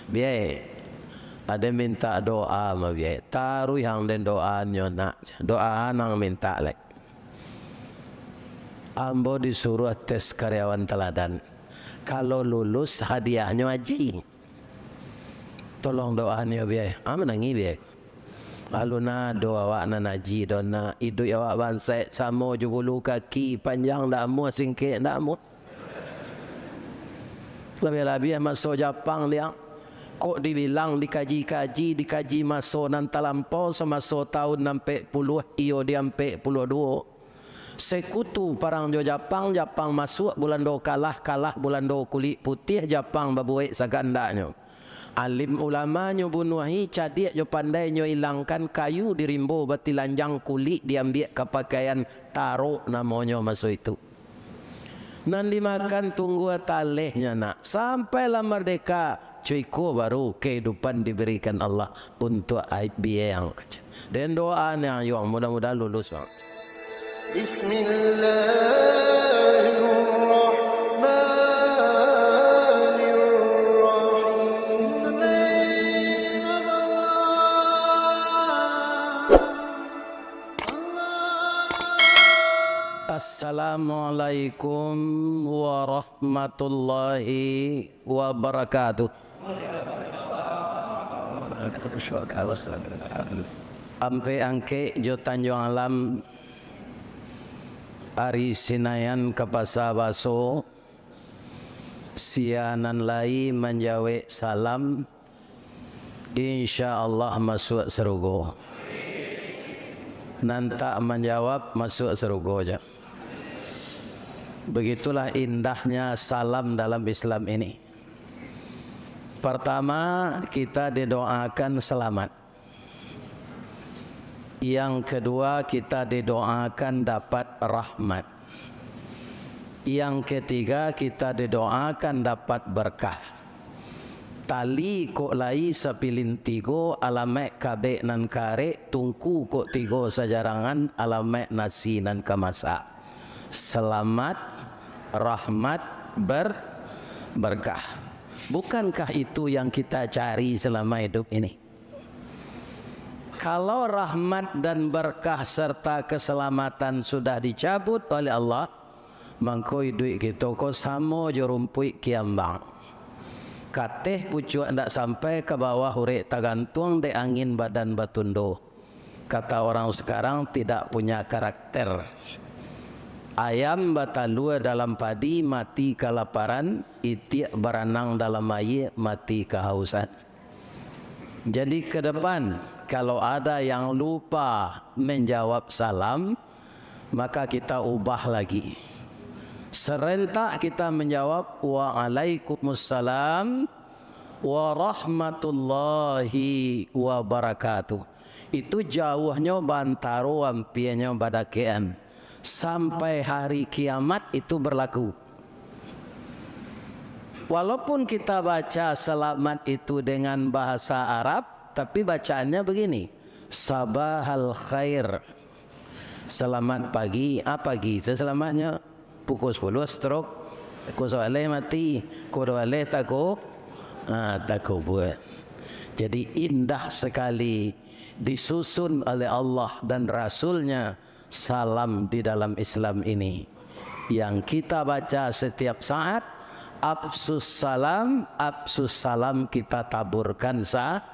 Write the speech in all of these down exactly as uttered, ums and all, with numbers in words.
Biai, ado mintak doa mah biai. Taruih ang den doanyo nak. Doa nang mintak lai. Ambo disuruah tes karyawan teladan. Kalau lulus, hadiahnyo aji. Tolong doanyo biai. Ah, manangih biai. Alun ado awak nan aji doh nak. Iduik awak bansaik samo jo bulu kaki, panjang ndak amuah, singkek ndak amuah. Labiah-labiah maso Japang, liang. Kok dibilang dikaji-kaji, dikaji maso nan talampau, samaso taun ampek puluah, iyo di ampek puluah duo. Sekutu parang jo Japang, Japang masuak, Bulando kalah, kalah Bulando kulik putiah, Japang babuek sakandaknyo. Alim ulamanyo bunuahi, cadiak jo pandainyo ilangkan, kayu di rimbo batilanjang, kulik diambiak ka pakaian, tarok namonyo maso itu. Nan dimakan tunggua talehnyo nak, sampailah mardeka, cuiko baru kehidupan diberikan Allah untuak ai-, biang. Den doa niang yuang, mudah-mudahan lulus, bang. Bismillahirrahmanirrahim. Assalamualaikum warahmatullahi wabarakatuh. Ampek Angkek jo Tanjuang Alam, ari Sinayan ka Pasa Baso, sia nan lai manjawek salam, insya Allah masuak sarugo. Nan tak manjawab, masuak sarugo ja. Begitulah indahnya salam dalam Islam ini. Pertama, kita didoakan selamat. Yang kedua, kita didoakan dapat rahmat. Yang ketiga, kita didoakan dapat berkah. Tali kok lai sapilin tigo, alamaik kabek nan karek, tungku kok tigo sajarangan, alamaik nasi nan ka masak. Selamat, rahmat, ber-, berkah. Bukankah itu yang kita cari selama hidup ini? Kalau rahmat dan berkah serta keselamatan sudah dicabut oleh Allah, mangko iduik kito ko samo jo rumpuik kiambang. Kateh pucuak ndak sampai, ka bawah urek tagantuang, dek angin badan batundo. Kata orang sekarang, tidak punya karakter. Ayam batalua dalam padi, mati kalaparan, itiak baranang dalam aia, mati kahausan. Jadi, ke depan, kalau ada yang lupa menjawab salam, maka kita ubah lagi. Serentak kita menjawab, "Waalaikumsalam warahmatullahi wabarakatuh." Itu jauahnyo baantaro, ampianyo badakekan. Sampai hari kiamat itu berlaku. Walaupun kita baca selamat itu dengan bahasa Arab, tapi bacaannya begini, "Sabahal khair." Selamat pagi. Ah, pagi se selamatnyo. Pukul sepuluh stroke. Pukul sabaleh mati. Pukul dua baleh tako-, ah, takubua. Jadi, indah sekali disusun oleh Allah dan Rasul-Nya salam di dalam Islam ini, yang kita baca setiap saat, "Afsus salam, afsus salam," kita taburkan sa-,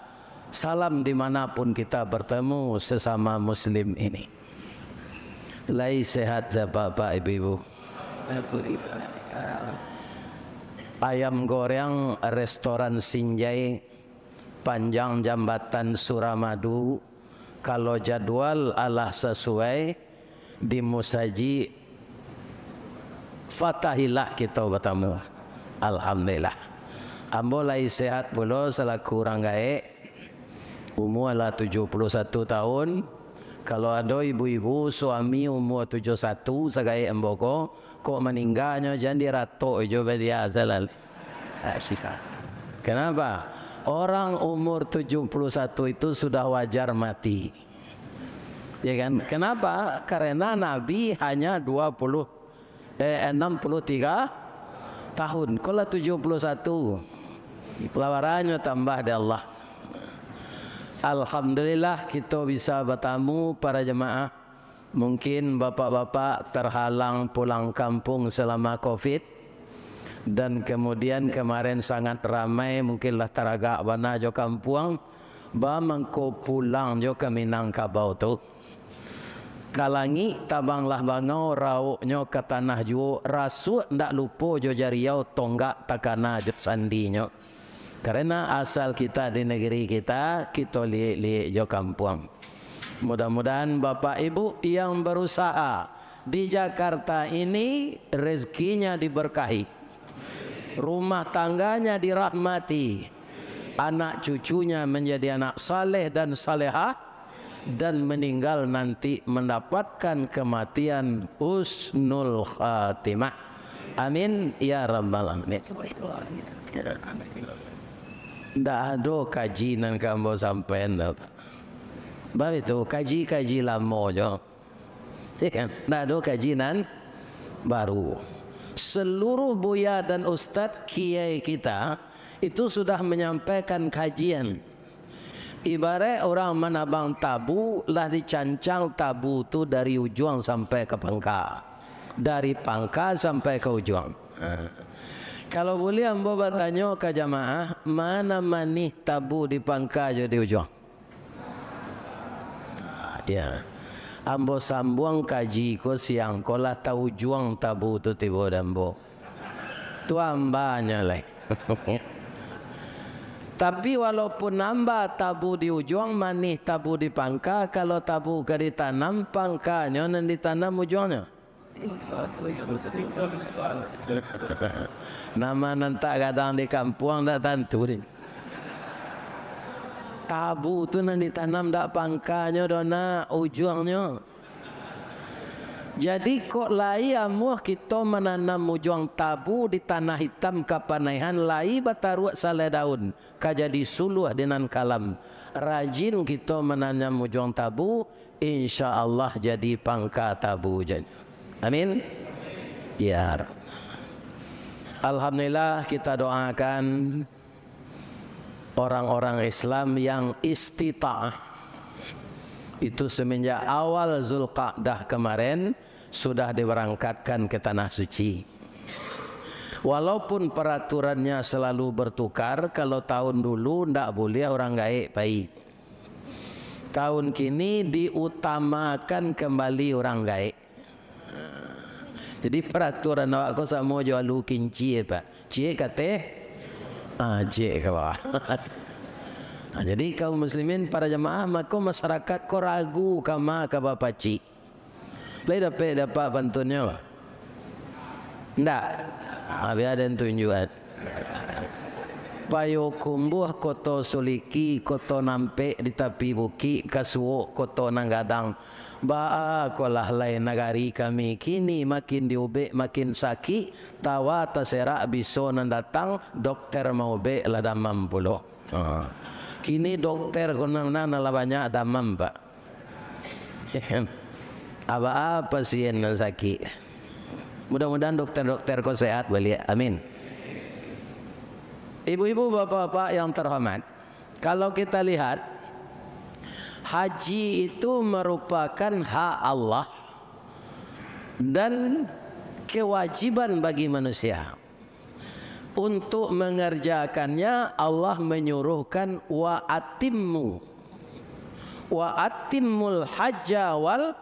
salam dimanapun kita bertemu sesama muslim ini. Lai sehat, Bapak, Ibu-ibu? Ayam goreng restoran Sinjai, panjang jambatan Suramadu, kalau jadwal alah sasuai, di musajik Fatahillah kito batamu. Alhamdulillah. Ambo lai sehat pulo salaku urang gaek. Umua lah tujuh puluh satu tahun. Kalau ado ibu-ibu, suami umua tujuh satu sagaek ambo ko, kok maningganyo, jan diratok jo badia salah. Kenapa? Orang umur tujuh puluh satu itu sudah wajar mati. Ya kan? Kenapa? Karena Nabi hanya dua puluh, eh, enam puluh tiga tahun. Ko lah tujuh puluh satu. Lawarannyo tambah di Allah. Alhamdulillah, kito bisa batamu para jamaah. Mungkin bapak-bapak terhalang pulang kampung selama covid, dan kemudian kemarin sangat ramai, mungkin lah taragak bana jo kampuang, ba mangko pulang jo ka Minangkabau tu. Ka langik tabanglah bangau, rauiknyo ka tanah juo, rasuak ndak lupo jo jariau, tonggak takana jo sandinyo. Karena asal kita di negeri kita, kito liek-liek jo kampuang. Mudah-mudahan Bapak Ibu yang berusaha di Jakarta ini rezekinya diberkahi, rumah tangganya dirahmati, anak cucunya menjadi anak saleh dan salehah, dan meninggal nanti mendapatkan kematian husnul khatimah. Amin ya rabbal alamin. Ndak ado kaji nan ka ambo sampaian doh, Pak. Baitu, kaji-kaji lamo jo. Iyo kan? Ndak ado kaji nan baru. Seluruh buya dan ustad kiai kita itu sudah menyampaikan kajian. Ibarat urang manabang tabu, lah dicancang tabu tu dari ujuang sampai ka pangka, dari pangka sampai ka ujuang. Ha. Kalau buliah ambo batanyo ka jamaah, ma nan manih tabu di pangka jo di ujuang? Ha, iyo. Ambo sambuang kaji ko siang ko, lah taujuang tabu tu tibo di ambo. Tu ambanyo lai. Tapi, walaupun amba tabu di ujuang, manih tabu di pangka, kalau tabu ka ditanam, pangkanyo nan ditanam ujuangnyo. Nama nan tak gadang di kampuang, ndak tantu deh. Tabu tu nan ditanam ndak pangkanyo doh, nak, ujuangnyo. Jadi, kok lai amuah kito mananam ujuang tabu di tanah itam kapanaihan, lai bataruak salai daun, ka jadi suluah di nan kalam. Rajin kito mananam ujuang tabu, insya Allah jadi pangka tabu jan. Amin. Ya Rabb. Alhamdulillah, kita doakan orang-orang Islam yang istita'ah itu semenjak awal Zulqa'dah kemarin sudah diberangkatkan ke Tanah Suci. Walaupun peraturannya selalu bertukar, kalau tahun dulu ndak boleh orang gaek pai. Tahun kini diutamakan kembali orang gaek. Jadi, peraturan awak ko samo jo alu kincia, Pak. Ciek kateh, ah, ciek ka bawah. Ah, jadi, kaum muslimin, para jamaah, mako masyarakat ko ragu kama ka bapacik. Lai dapek dek Apak pantunnyo? Ndak? Ah, bia den tunjuakan. Payokumbuah, Koto Suliki, Koto Nampek di tapi bukik, Kasuok, Koto Nan Gadang. Baa ko lah lai nagari kami, kini makin diubek makin sakik, tawa taserak biso nan datang, dokter maubek lah damam pulo. Ha. Kini dokter ko nan, nan lah banyak damam, Pak. Aba pasien nan sakik. Mudah-mudahan dokter-dokter ko sehat baliak. Amin. Ibu-ibu, bapak-bapak yang terhormat, kalau kita lihat, haji itu merupakan hak Allah dan kewajiban bagi manusia. Untuk mengerjakannya, Allah menyuruhkan, "Wa atimmu, wa atimmul hajja wal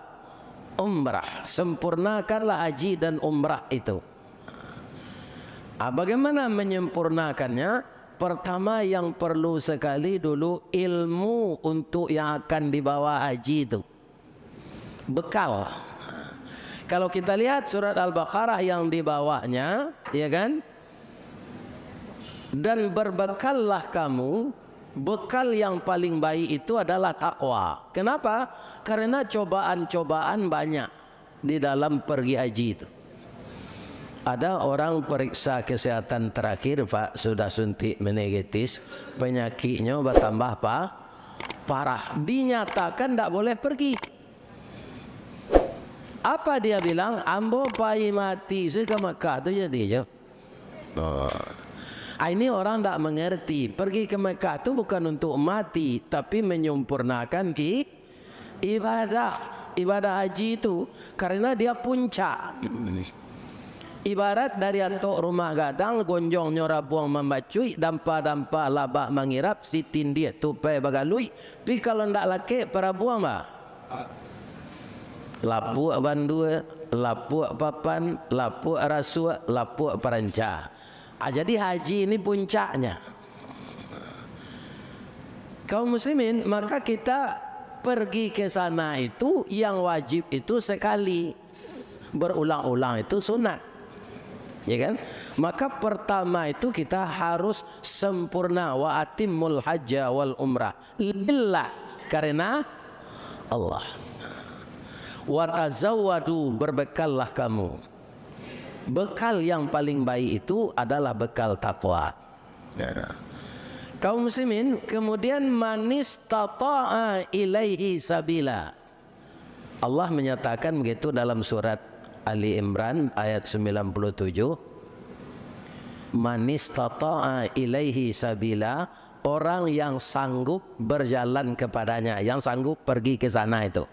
umrah." Sempurnakanlah haji dan umrah itu. Ah, bagaimana menyempurnakannya? Pertama, yang perlu sekali dulu ilmu untuk yang akan dibawa haji itu. Bekal. Kalau kita lihat surat Al-Baqarah yang di bawahnya, ya kan? "Dan berbekallah kamu," bekal yang paling baik itu adalah takwa. Kenapa? Karena cobaan-cobaan banyak di dalam pergi haji itu. Ada orang periksa kesehatan terakhir, Pak, sudah suntik meningitis, penyakitnyo bertambah pa-, parah. Dinyatakan ndak boleh pergi. Apa dia bilang? "Ambo pai mati se ka Makkah tu jadinyo." Oh. Ah, ini orang ndak mengerti. Pergi ke Mekah tu bukan untuk mati, tapi menyempurnakan i-, ibadah. Ibadah haji itu, karena dia puncak. Ibarat dari atok rumah gadang, gonjongnyo rabuang mambacuik, dampa-dampa labak mangirap, sitindih tupai bagaluik, tapi kalau ndak lakek parabuang, bah. Lapuak bandua, lapuak papan, lapuak rasuak, lapuak paranca. Ah, jadi haji ini puncaknya. Kaum muslimin, maka kita pergi ke sana itu yang wajib itu sekali. Berulang-ulang itu sunat. Ya kan? Maka pertama itu kita harus sempurna, wa atimmul hajja wal umrah lillah, karena Allah. Wa tazawwadu, berbekallah kamu. Bekal yang paling baik itu adalah bekal takwa. Ya. Kaum muslimin, kemudian, "Manistata'a ilaihi sabila." Allah menyatakan begitu dalam surat Ali Imran ayat sembilan puluh tujuh, "Manistata'a ilaihi sabila," orang yang sanggup berjalan kepadanya, yang sanggup pergi ke sana itu.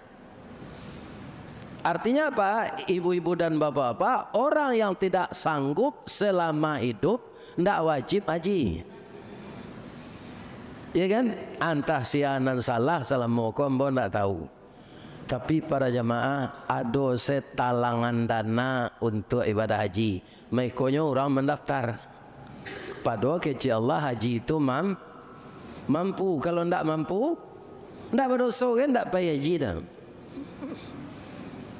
Artinya apa? Ibu-ibu dan bapak-bapak, orang yang tidak sanggup selama hidup, ndak wajib haji. Ya kan? Antah sia nan salah, salamo ko ambo ndak tahu. Tapi para jamaah, ado se talangan dana untuak ibadah haji. Maikonyo urang mandaftar. Padahal kecek Allah, haji itu mam-, mampu. Kalau ndak mampu, ndak badoso kan, ndak pai haji dah.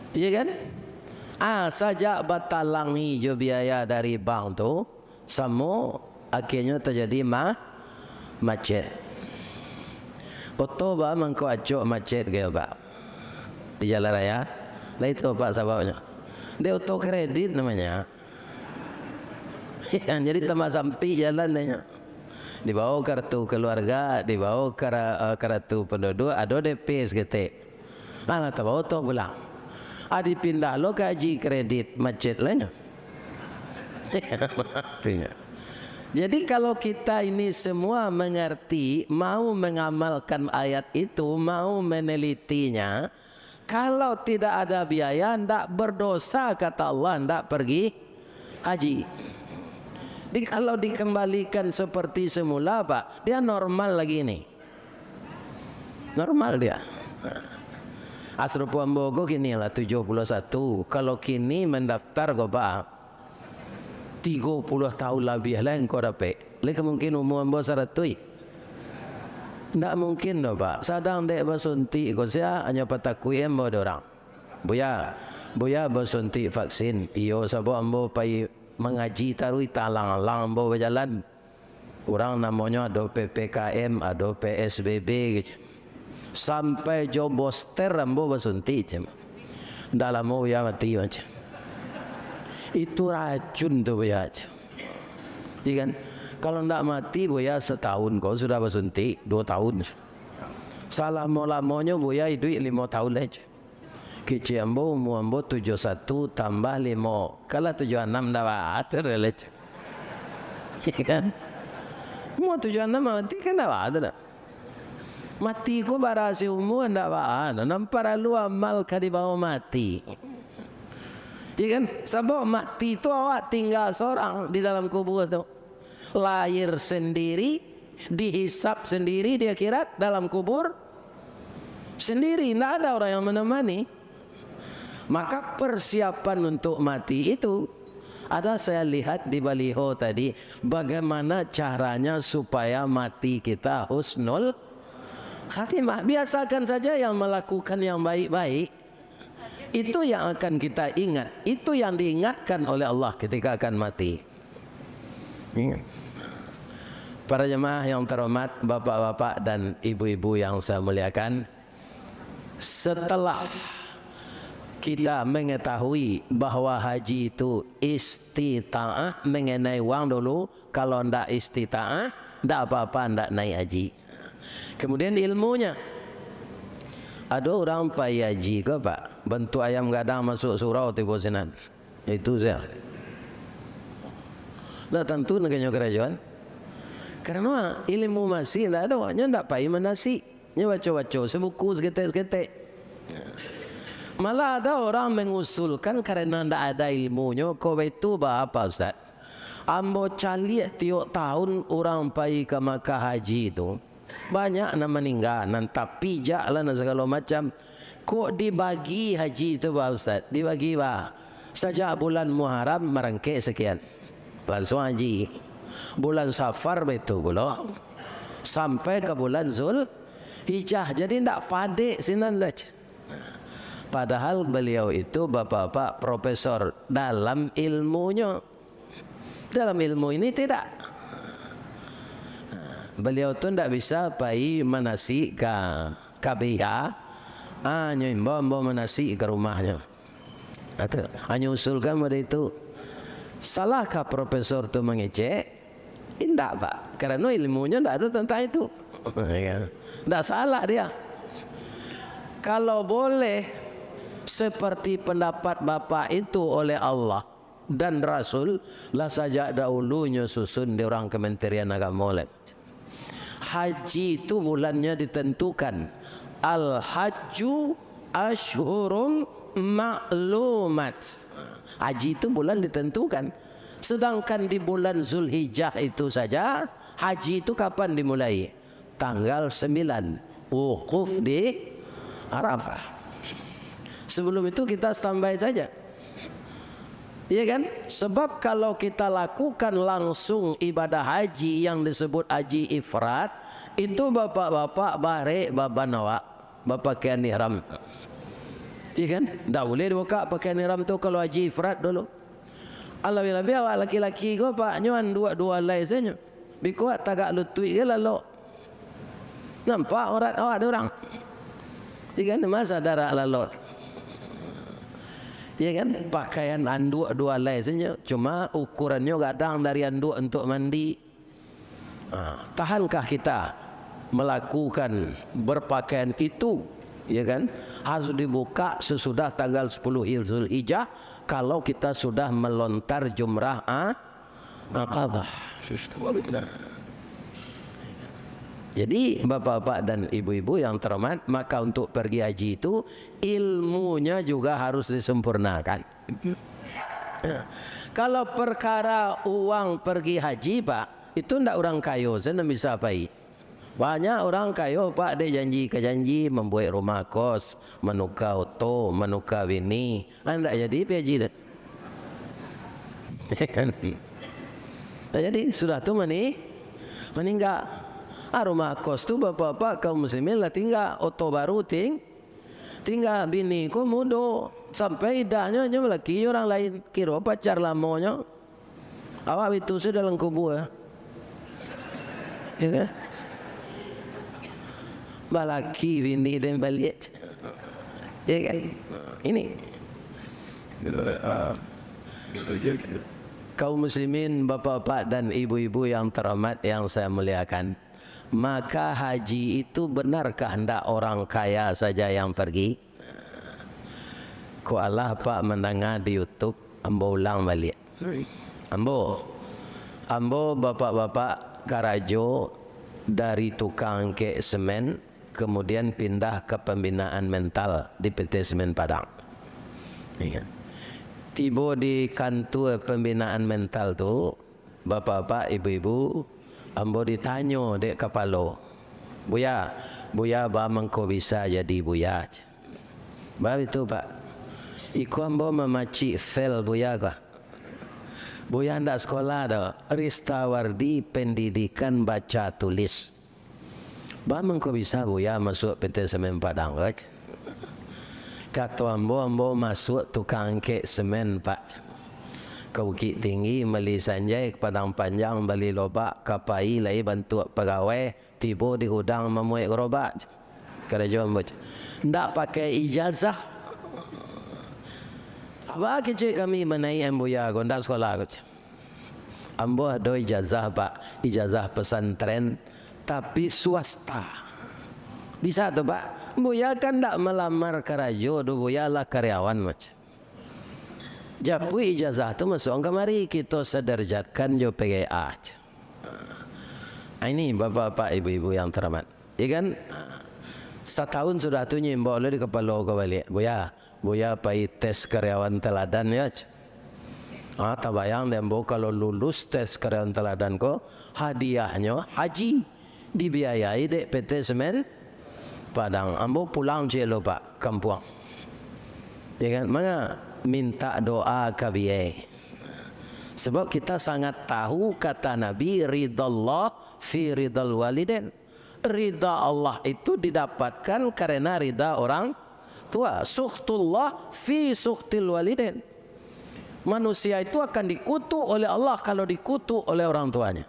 Iya kan? Ah, sajak batalangi jo biaya dari bank tu, samo, akhirnyo tajadi ma-, macet. Oto ba mangko acok macet, kayo, Pak, di jalan raya. Lah itu, Pak, sababnyo. Dek oto kredit namanya. Jadi tambah sampik jalan nyo. Dibawa kartu keluarga, dibawa kara-, eh, kartu penduduk, ado D P saketek. Alah, tabawa oto pulang. Ah, dipindah lo ka haji kredit, macet lah nyo. Artinya. Jadi, kalau kita ini semua mengerti, mau mengamalkan ayat itu, mau menelitinya, kalau tidak ada biaya, ndak berdosa, kata Allah, ndak pergi haji. Di, kalau dikembalikan seperti semula, Pak, dia normal lagi ini. Normal dia. Asrupo ambo ko kini lah tujuh puluh satu. Kalau kini mandaftar ko, Pak, tigo puluh tahun labiah lah engkau dapek. Lai ka mungkin umua ambo saratuih? Ndak mungkin doh, Pak. Sadang dek basuntik ko sia, hanyo patakuik ambo dek urang. Buya, Buya basuntik vaksin. Iyo, sabab ambo pai mangaji taruih, talang-alang ambo bajalan. Urang namonyo ado P P K M, ado P S B B, kecek. Sampai jo booster ambo basuntik, cek. Ndak lamo Buya mati, cek. Itu racun tu, Buya, cek. Iya kan? Kalau ndak mati, Buya satahun ko sudah basuntik, duo tahun. Salamo-lamonyo Buya iduik limo tahun lai, cek. Kecek ambo, umua ambo tujuh satu tambah limo, kalah tujuh anam, ndak baa tu doh, cek. Iya kan? Umua tujuh anam mati kan ndak baa tu doh. Mati ko barasi umua ndak baa, nan paralu amal ka dibawa mati. Iya kan? Sabab mati tu awak tingga sorang di dalam kubua tu. Lahir sendiri, dihisab sendiri di akhirat, dalam kubur sendiri, ndak ada orang yang menemani. Maka persiapan untuk mati itu ada saya lihat di baliho tadi, bagaimana caranya supaya mati kita husnul khatimah. Biasakan saja yang melakukan yang baik-baik. Itu yang akan kita ingat, itu yang diingatkan oleh Allah ketika akan mati. Ingat. Para jemaah yang terhormat, bapak-bapak dan ibu-ibu yang saya muliakan, setelah kita mengetahui bahwa haji itu istitaah mengenai wang dulu, kalau ndak istitaah, ndak apa-apa, ndak naik haji. Kemudian ilmunya, ado urang pai haji ko, Pak, bantuak ayam gadang masuk surau tibo sinan. Itu sajo. Ndak tantu naganyo karajoan. Karano ilmu masih ndak ado, nyo ndak pai manasik. Nyo baco-baco sabuku saketek-saketek. Malah ada orang mengusulkan karena ndak ada ilmunyo, kok baitu ba apa, Ustaz? Ambo caliak tiok tahun urang pai ka Makkah haji tu, banyak nan maningga, nan tapijak lah, nan sagalo macam. Kok dibagi haji tu ba, Ustaz? Dibagi ba. Sajak bulan Muharram marangkek sakian. Lansuang haji. Bulan Safar baitu pulo. Sampai ka bulan Zulhijjah. Jadi ndak padek sinan lah. Padahal beliau itu bapak-bapak profesor dalam ilmunyo. Dalam ilmu ini tidak. Beliau tu ndak bisa pai manasik ka K B H. Ah, nyo imbau ambo manasik ka rumahnyo. Kata, hanyo usulkan model itu. Salahkah profesor tu mangecek? Indak, Pak. Karano ilmunyo ndak ado tantang itu. Ya kan? Ndak salah dia. Kalau boleh seperti pendapat Bapak itu oleh Allah dan Rasul, lah sajak dahulunyo susun di urang Kementerian Agamo lah. Haji tu bulannyo ditentukan. Al-hajju ashhurum ma'lumat. Haji tu bulan ditentukan. Sedangkan di bulan Zulhijjah itu saja, haji itu kapan dimulai? Tanggal sembilan, wukuf di Arafah. Sebelum itu kita standby saja. Iya kan? Sebab kalau kita lakukan langsung ibadah haji yang disebut haji ifrad, itu bapak-bapak barek baban awak, bapakaian ihram. Iya kan? Ndak buliah dibuka pakaian ihram tu kalau haji ifrad dulu. Alabiah-labiah awak laki-laki ko, Pak, nyo anduak duo alai sajo. Bikuak tagak lutuik ge lalok. Nampak aurat awak dek urang. Iya kan, masa darak lalok. Iya kan, pakaian anduak duo alai sajo, cuma ukurannyo gadang dari anduak untuak mandi. Ah, tahankah kita melakukan berpakaian itu, ya kan? Harus dibuka sesudah tanggal sepuluh Zulhijjah, kalau kita sudah melontar jumrah, ah, Aqabah. Jadi, bapak-bapak dan ibu-ibu yang terhormat, maka untuk pergi haji itu, ilmunya juga harus disempurnakan. Kalau perkara uang pergi haji, Pak, itu ndak urang kayo sajo nan bisa pai. Banyak urang kayo, Pak, dek janji ka janji, mambuek rumah kos, manuka oto, manuka bini. Ah, ndak jadi pai haji tu. Ndak jadi, sudah tu mani-, maningga. Ah, rumah kos tu bapak-bapak kaum muslimin lah tingga, oto baru ting-, tingga, bini ko mudo, sampai idahnyo nyo balaki jo urang lain, kiro pacar lamonyo. Awak bitu sudah dalam kubua. Ya kan? Balaki bini den baliak. Ya kan? Ini. Kaum muslimin, bapak-bapak dan ibu-ibu yang terhormat yang saya muliakan, maka haji itu benarkah ndak orang kaya saja yang pergi? Kok alah, Pak, mandanga di YouTube, ambo ulang baliak. Ambo, ambo bapak-bapak karajo dari tukang angkek semen, kemudian pindah ka pembinaan mental di P T Semen Padang. Iya. Tibo di kantua pembinaan mental tu, bapak-bapak, ibu-ibu, ambo ditanyo dek kapalo, "Buya, Buya ba mangko bisa jadi Buya?" Baitu, Pak. "Iko ambo mamacik file Buya ko. Buya ndak sekolah doh, Ristawardi Pendidikan Baca Tulis. Ba mangko bisa Buya masuak P T Semen Padang ko?" Kato ambo, "Ambo masuak tukang angkek semen, Pak. Ka Bukittinggi mali sanjai, ka Padang Panjang mali lobak, ka pai lai bantuak pagawai, tibo di gudang mamuek garobak." Karajo ambo, ndak pakai ijazah. Baa kecek kami manaiak Buya ko, ndak sekolah ko. Ambo ado ijazah, Pak, ijazah pesantren, tapi swasta. Bisa tu, Pak? Buya kan ndak malamar karajo doh, Buya lah karyawan macam. Japuik ijazah tu masuakan kamari, kito sederajatkan jo P G A. Ini bapak-bapak, ibu-ibu yang terhormat. Ya kan? Satahun sudah tu nyo imbau lo di kapalo ko baliak. Buya, Buya pai tes karyawan teladan ya. Ah, tabayang dek ambo kalau lulus tes karyawan teladan ko, hadiahnyo haji, dibiayai dek P T Semen Padang. Ambo pulang ciek lo, Pak, kampuang. Ya kan? Manga minta doa ka biai. Sebab kita sangat tahu kata Nabi, "Ridallah fi ridal walidain." Rida Allah itu didapatkan karena rida orang tua. "Sukhtullah fi sukhtil walidain." Manusia itu akan dikutuk oleh Allah kalau dikutuk oleh orang tuanya.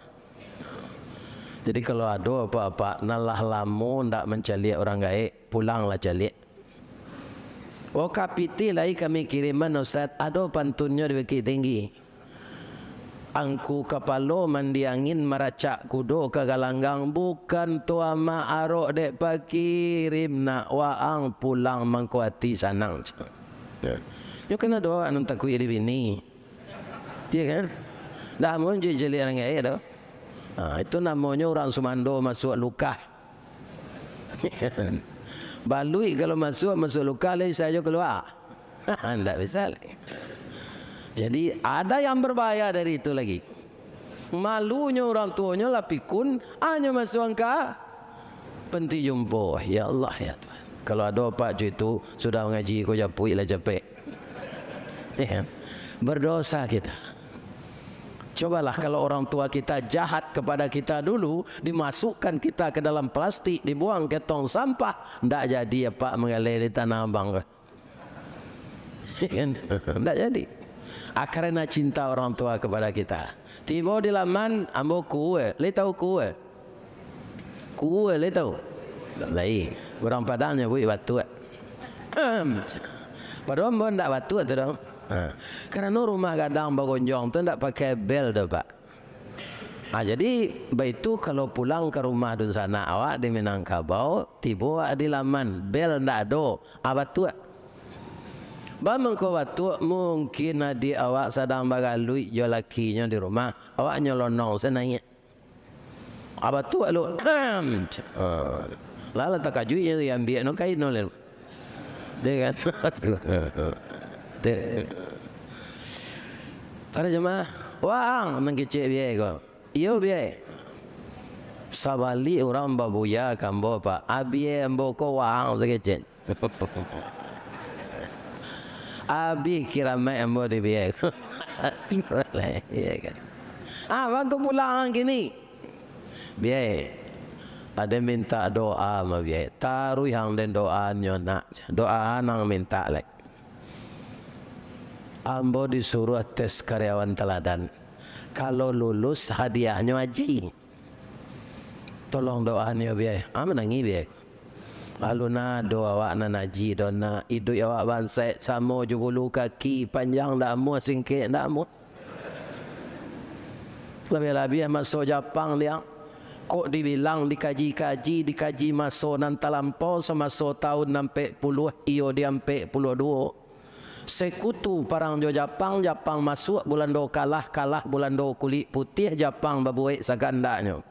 Jadi, kalau ado apak-apak nan lah lamo ndak mancaliak urang gaek, pulanglah caliak. Oh, ka pitih lai kami kiriman, Ustaz. Ado pantunnyo di Bukittinggi. Angku kapalo mandi angin, maracak kudo ka galanggang, bukan tu amak arok dek pakirim, nak waang pulang mangko ati sanang. Nyo kan ado awak nan takuik di bini. Iya kan? Dah, mun caliak-caliak urang gaek tu. Ha, itu namonyo urang sumando masuak lukah. Baluik kalau masuak, masuak lukah, lai sajo kalua. Ndak bisa lai. Jadi, ada yang berbahaya dari itu lagi. Malunyo urang tuonyo lah pikun, hanyo masuak ka penti jumpo. Ya Allah, ya Tuhan. Kalau ado apak cucu itu sudah mangaji ko, japuik lah capek. Ya kan? Berdosa kita. Cobalah kalau orang tua kita jahat kepada kita dulu, dimasukkan kita ke dalam plastik, dibuang ke tong sampah, ndak jadi apak manggaleh di Tanah Abang. Kan? Ndak jadi. Ah, karena cinta orang tua kepada kita. Tibo di laman, ambo kue. Lai tahu kue? Kue lai tahu? Lai. Urang Padang nyabuik batuak. Padahal ambo ndak batuak tu doh. Ha. Karano rumah gadang bagonjong tu ndak pakai bel doh, Pak. Ha, jadi, baitu kalau pulang ka rumah dunsanak awak di Minangkabau, tibo awak di laman, bel ndak ado, ha, batuak. Baa mangko batuak, mungkin adiak awak sadang bagaluik jo lakinyo di rumah, awak nyolonong se naiak. Ha, batuak lo. Ha. Lah, lah takajuik nyo, diambiak no kain no, leh. Dia kan? Para jemaah, waang nan kecek biai ko. Iyo, biai. Sabalik urang babuya ka ambo, Pak. Abiai ambo ko waang sakecek. Abih kiramaik ambo di biai. Iya kan? Ah, bangko pulang kini. Biai. Ado minta doa ma biai. Taruih ang den doanyo, nak. Doa nang minta lai. Ambo disuruh tes karyawan teladan. Kalau lulus, hadiahnyo haji. Tolong doanyo, biai. Ah, manangih, biai. Alun ado awak nan haji doh, nak. Iduik awak bansaik samo jo bulu kaki, panjang ndak amuah, singkek ndak amuah. Labiah-labiah maso Japang, liang. Kok dibilang dikaji-kaji, dikaji maso nan talampau, samaso taun ampek puluah, iyo di ampek puluah duo. Sekutu parang jo Japang, Japang masuak, Bulando kalah, kalah Bulando kulik putiah, Japang babuek sakandaknyo.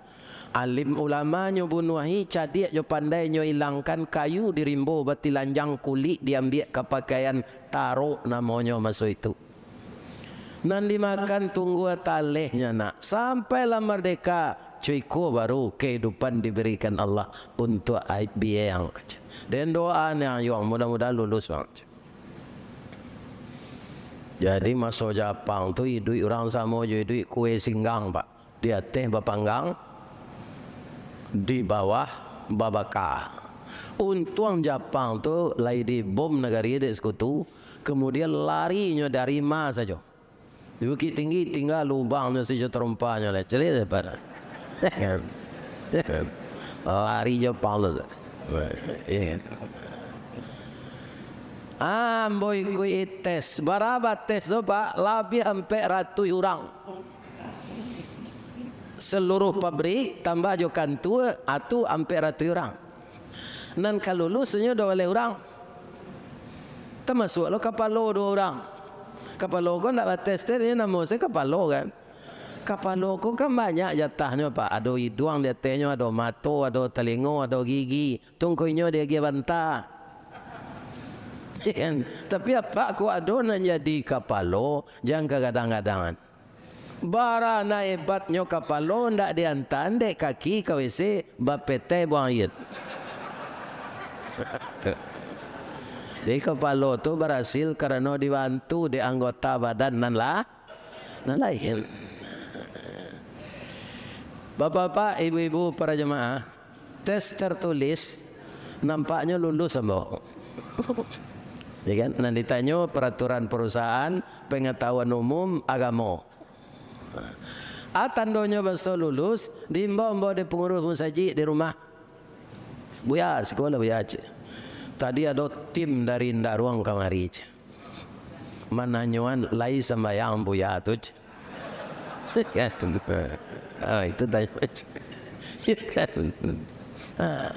Alim ulamanyo bunuahi, cadiak jo pandainyo ilangkan, kayu di rimbo batilanjang, kulik diambiak ka pakaian, tarok namonyo maso itu. Nan dimakan tunggua talehnyo, nak, sampailah mardeka, co iko baru kehidupan diberikan Allah untuak biai ang. Den doa ni ang yuang, mudah-mudahan lulus ang. Jadi, maso Japang tu, iduik urang samo jo iduik kue singgang, Pak. Di ateh bapanggang, di bawah babaka. Untuang Japang tu lai dibom nagari dek sekutu, kemudian larinyo dari ma sajo. Di Bukittinggi tingga lubangnyo sajo tarompanyo lai. Caliak daripada. Lari Japang tu. Iya. Ambo ikuik tes. Bara tes tu, Pak? Labiah ampek ratuih urang. Seluruh pabrik, tambah jo kantua, atu ampek ratuih urang. Nan ka lulus nyo duo baleh urang. Tamasuak lo kapalo duo urang. Kapalo ko ndak bates, tes nyo namo se kapalo kan. Kapalo ko kan banyak jatahnyo, Pak. Ado iduang di atehnyo, ado mato, ado talingo, ado gigi. Tungkuinyo diagiah banta. Ya kan? Tapi apak ko ado nan jadi kapalo, jan kagadang-gadangan. Bara nan hebatnyo kapalo ndak diantaan dek kaki ka W C, bapeteh buang aia. Jadi kapalo tu barasil karano dibantu dek anggota badan nan lah, nan lain. Bapak-bapak, ibu-ibu, para jemaah, tes tertulis nampaknyo lulus ambo. Ya kan? Nan ditanyo peraturan perusahaan, pengetahuan umum, agamo. A tandonyo baso lulus, diimbau ambo dek pangurus musajik di rumah. "Buya, siko lah, Buya," cek. "Tadi ado tim dari Ndaruang kamari," cek. "Mananyoan lai sambayang Buya tu," cek. Kan? Ah, itu tanyo. Ya kan? Ah,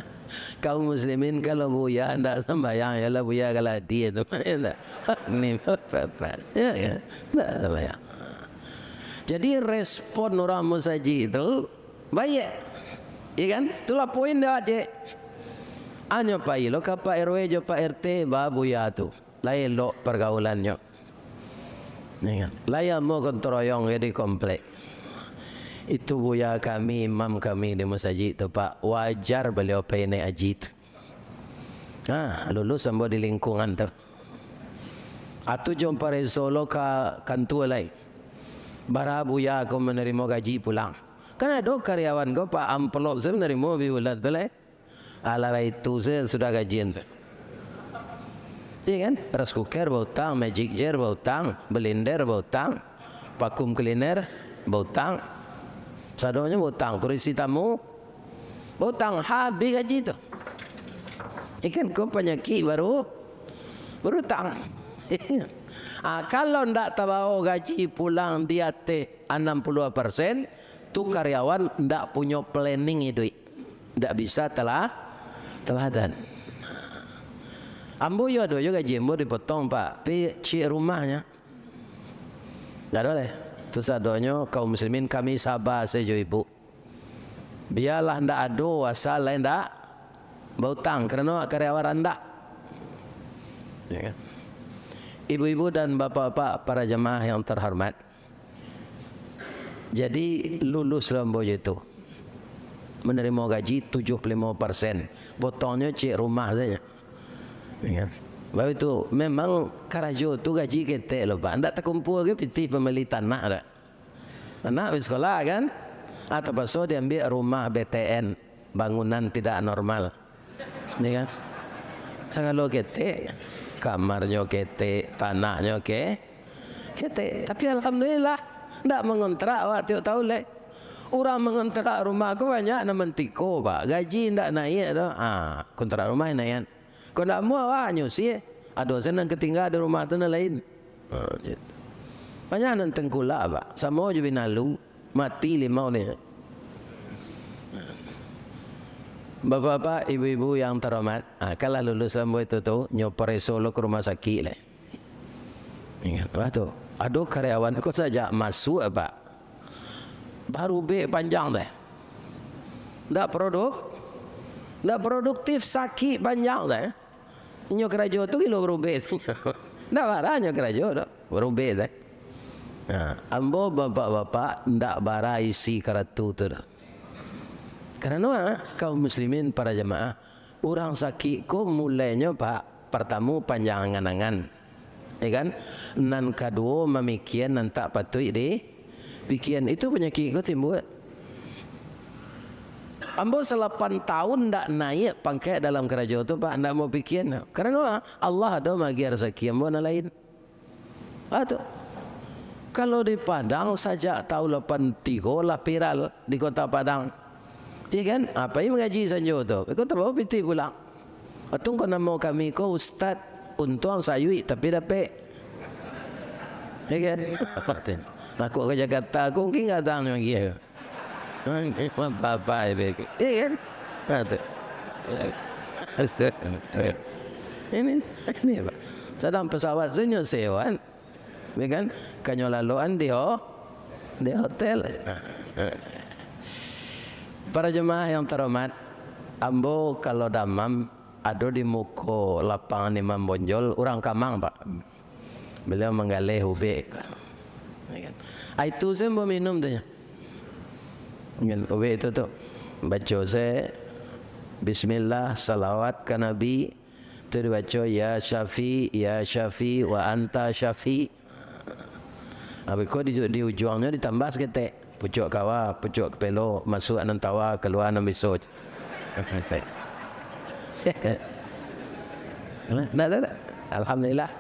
kaum muslimin, kalau Buya ndak sambayang, yalah Buya galadi tu. Ndak. Ni, ya kan? Ndak sambayang. Jadi, respon urang musajik tu baiak. Ya kan? Itulah poin dia, cek. Anyo pai lo ka Pak R W jo Pak R T, ba Buya tu. Lai elok pergaulannyo. Ya kan? Lai amuah gotong royong di komplek. Itu Buya kami, imam kami di musajik tu, Pak. Wajar baliau pai naik haji tu. Ha, lulus ambo di lingkungan tu. Atu jo pareso lo ka kantua lai. Bara Buya ko manarimo gaji pulang. Kan ado karyawan ko, Pak, amplop sajo manarimo bi bulan tu lai. Alah, itu sajo sudah gajian tu. Iya kan? Rice cooker bautang, magic jar bautang, blender bautang, vacuum cleaner bautang. Sadonyo bautang, kurisi tamu bautang, habis gaji tu. Ikan ko panyakik baru, barutang. Ah, kalau ndak tabao gaji pulang di ateh anam puluah persen, tu karyawan ndak punyo planning iduik. Ndak bisa tela-, teladan. Ambo yo ado yo gaji ambo dipotong, Pak. Tapi ciek rumahnyo. Ndak ado lai. Tu sadonyo kaum muslimin kami saba sajo, Ibu. Bialah ndak ado, asal lai ndak bautang, karano karyawan randah. Ya kan? Ibu-ibu dan bapak-bapak, para jamaah yang terhormat, jadi lulus lo ambo jo itu. Manarimo gaji tujuh puluh limo persen. Potongnyo ciek rumah sajo. Ya kan? Baru itu, memang karajo tu gaji ketek lo, Pak. Ndak takumpua ge pitih pambali tanah dak. Anak bi sekolah kan? Ah, tapaso diambiak rumah B T N, bangunan tidak normal. Ya kan? Sagalo ketek, kamarnyo ketek, tanahnyo ke-, ketek. Tapi alhamdulillah, ndak mangontrak awak tiok taun lai. Urang mangontrak rumah ko banyak nan mantiko, Pak. Gaji ndak naiak doh. Ah, kontrak rumah naiak. Kok ndak amuah awak nyusi, ado se nan katingga di rumah tu nan lain. Ha, gitu. Banyak nan tengkulak, Pak. Samo jo binalu, mati limau ni. Bapak-bapak, ibu-ibu yang terhormat, ha, kalah lulus ambo itu tu, nyo pareso lo ka rumah sakik lai. Ingat, wah tu, ado karyawan ko sajak masuak, Pak, barubek panjang teh. Ndak produk-, ndak produktif, sakik panjang teh. Inyo karajo tu gilo barubek. Ndak bara nyo karajo tu, barubek teh. Nah, ambo bapak-bapak ndak bara isi karatu tu doh. Karano, ah, kaum muslimin para jamaah, urang sakik ko mulainyo, Pak, partamo panjang angan-angan. Ya kan? Nan kaduo, mamikian nan tak patuik dipikian. Itu panyakik ko timbua. Ambo salapan taun ndak naiak pangkek dalam karajo tu, Pak, ndak ambo pikian. Karano Allah ado maagiah rasaki ambo nan lain. Ah, tu. Kalau di Padang, sajak taun lapan tigo lah viral di Kota Padang. Iya kan? Apai mangaji sanjo tu? Iko tabao pitih pulang. Atung ko namo kami ko Ustaz Untuang Sayuik tapi dapek. Iya kan? Aku ka Jakarta, aku mungkin nggak tahu lagi. Apa-apa itu. Iya kan? Nah, tu. Ini, ini, Pak. Sadang pesawat tu nyo sewa, ya kan? Kanyo laloan di ho-, Di hotel. Para jemaah yang terhormat, ambo kalau damam, ado di muko lapangan Imam Bonjol, urang Kamang, Pak. Beliau manggaleh ubek. Ya kan? Ah, itu sajo ambo minum tu, ya. Kan, ubek itu tu. Baco sajo, bismillah, salawat ka Nabi, tu dibaco, "Ya Syafi, ya Syafi, wa anta Syafi." Habis ko di, di ujuangnyo ditambah saketek. Pucuak kawa, pucuak kapelo, masuak nan tawa, kalua nan biso. Ndak, ndak, ndak. Alhamdulillah.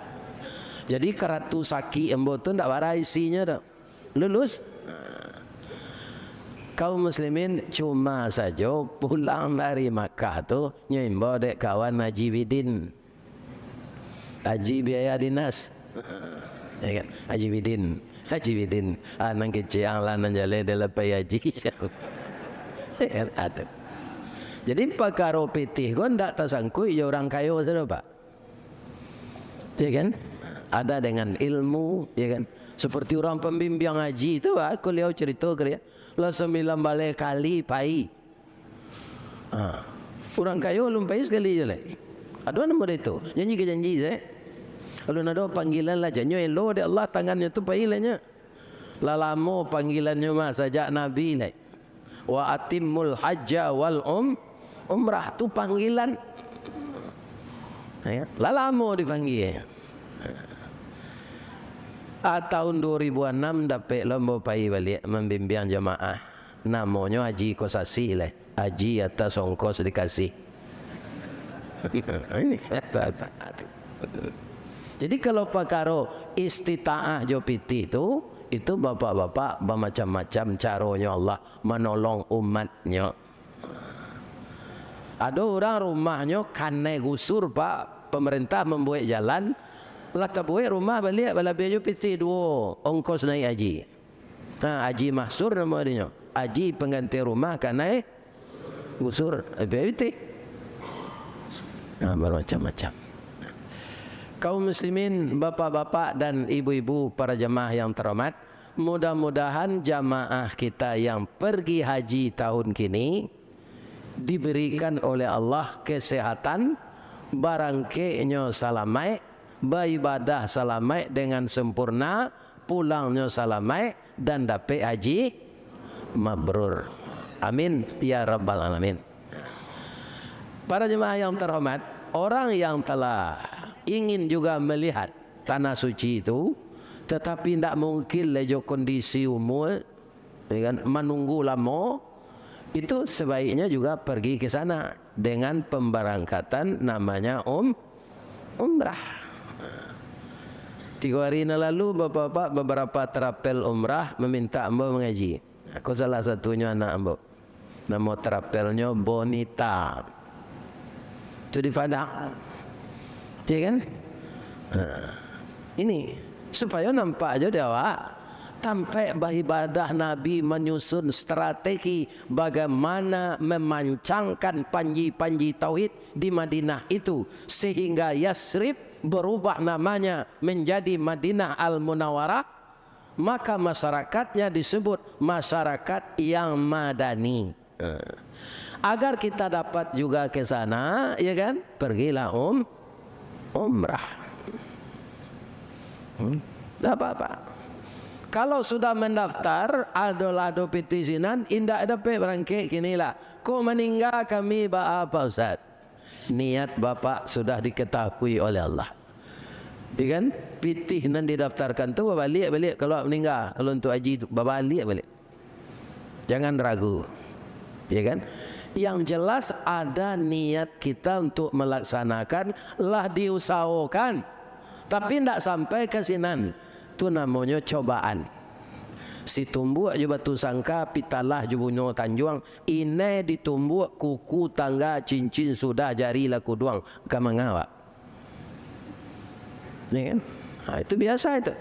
Jadi, karatu sakik ambo tu ndak bara isinyo tu. Lulus. Kaum muslimin, cuma sajo pulang dari Makkah tu, nyo imbau dek kawan Haji Bidin. Haji biaya dinas. Ya kan? Haji Bidin. Haji Bidin. Ah, nan kecek ang lah nan jaleh, dah lah pai haji. Ya kan? Ado. Jadi, pakaro pitih ko ndak tasangkuik jo urang kayo sajo, Pak. Ya kan? Ada dengan ilmu, ya kan? Seperti urang pambimbiang haji tu, Pak, kuliah cerita ka dia. Lah sambilan baleh kali pai. Ha. Urang kayo alun pai sakali juo lai. Ado nan model itu. Janji ka janji sajo. Alun ado panggilan lah, janyo elo dek Allah tangannyo tu pai lah nyo. Lah lamo panggilannyo mah sajak Nabi lai. "Wa atimmul hajja wal um-, umrah." Tu panggilan. Ya, lah lamo dipanggia. Ah, tahun dua ribu anam dapek lo ambo pai baliak mambimbiang jamaah. Namonyo Haji Kosasih lai. Haji atas ongkos dikasih. Jadi, kalau pakaro istitaah jo pitih tu, itu bapak-bapak bamacam-macam caronyo Allah manolong umatnyo. Ado urang rumahnyo kanai gusur, Pak, pamarentah mambuek jalan, lah tabuek rumah baliak balabiah jo pitih duo ongkos naiak haji. Ha, Haji Mahsur namo dinyo. Haji pangganti rumah kanai gusur, eh, P W T. Ha, bamacam-macam. Kaum muslimin, bapak-bapak dan ibu-ibu, para jamaah yang terhormat, mudah-mudahan jamaah kita yang pergi haji tahun kini diberikan oleh Allah kesehatan, barangkeknyo salamaik, baibadah salamaik dengan sempurna, pulangnyo salamaik, dan dapek haji mabrur. Amin, ya rabbal alamin. Para jemaah yang terhormat, orang yang telah ingin juga melihat Tanah Suci itu, tetapi ndak mungkin lai jo kondisi umur, ya kan, manunggu lamo, itu sebaiknya juga pergi ke sana dengan pemberangkatan namanya um-, umrah. Tigo hari nan lalu, bapak-bapak, beberapa travel umrah meminta ambo mangaji. Ko salah satunyo anak ambo. Namo travelnyo Bonita. Tu di Padang. Ya kan? Ha. Ini, supayo nampak jo di awak, tampek baibadah Nabi manyusun strategi bagaimana memancangkan panji-panji tauhid di Madinah itu, sehingga Yasrib berubah namanya menjadi Madinah Al-Munawwarah, maka masyarakatnya disebut masyarakat yang madani. Eh, agar kita dapat juga ke sana, ya kan? Pergilah um-, umrah. Hmm, tak apa-apa. Kalau sudah mendaftar, adolah ado pitih sinan, indak dapek barangkek kini lah. Kok maningga kami, baa, Pak Ustaz? Niat Bapak sudah diketahui oleh Allah. Ya kan? Pitih nan didaftarkan tu babaliak baliak, kalau maningga, kalau untuk haji tu, babaliak baliak. Jangan ragu. Ya kan? Yang jelas, ada niat kita untuk melaksanakan, lah diusahokan. Tapi ndak sampai ka sinan. Tu namonyo cobaan. Situmbuak jo Batusangka, Pitalah jo Bunyo Tanjuang, inai ditumbuak kuku tangga, cincin sudah, jari lah kuduang, ka manga awak. Ya kan? Nah, itu biasa itu.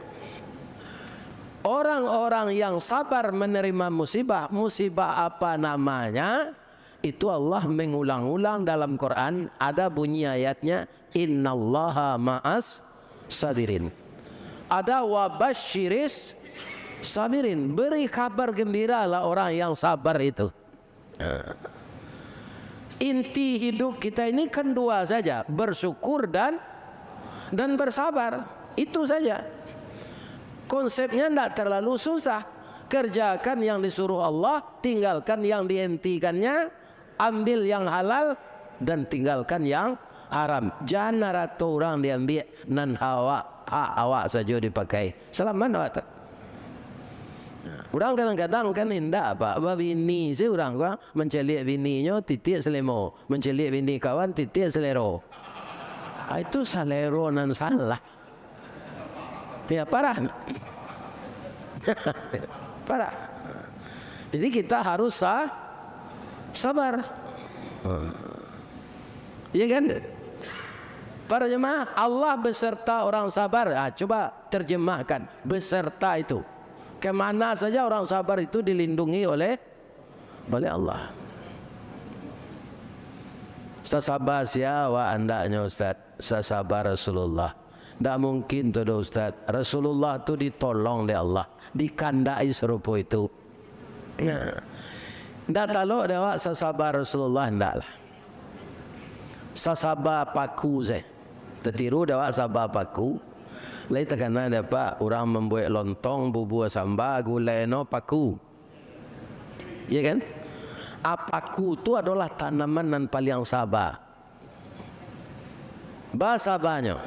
Orang-orang yang sabar menerima musibah, musibah apa namanya, itu Allah mengulang-ulang dalam Quran, ada bunyi ayatnya, "Innallaha ma'as sabirin." Ada, "Wa basyiris Sabirin, beri kabar gembiralah orang yang sabar itu. Inti hidup kita ini kan dua saja, bersyukur dan dan bersabar. Itu saja. Konsepnya ndak terlalu susah. Kerjakan yang disuruh Allah, tinggalkan yang dihentikannya, ambil yang halal, dan tinggalkan yang haram. Jan arato urang diambiak, nan hawa, hak awak sajo dipakai. Salamat awak tu. Urang kadang-kadang kan indak, Pak. Babini se urang ko, mancaliak bininyo, titiak salemo. Mancaliak bini kawan, titiak salero. Ah, itu salero nan salah. Ya, parah. Parah. Jadi kita harus sa-, sabar. Iya kan? Para jemaah, Allah beserta orang sabar. Ah, coba terjemahkan beserta itu. Kemana saja orang sabar itu dilindungi oleh, oleh Allah. Sasaba sia awak andaknyo, Ustaz? Sasaba Rasulullah. Ndak mungkin tu doh, Ustaz. Rasulullah tu ditolong dek Allah, dikandaki sarupo itu. Nah, ndak talok dek awak sasaba Rasulullah, ndak lah. Sasaba paku se. Tatiru dek awak saba paku. Lai takana dek awak urang mambuek lontong, bubua samba, gulai no paku. Iya kan? A, paku tu adolah tanaman nan paliang saba. Basabanyo,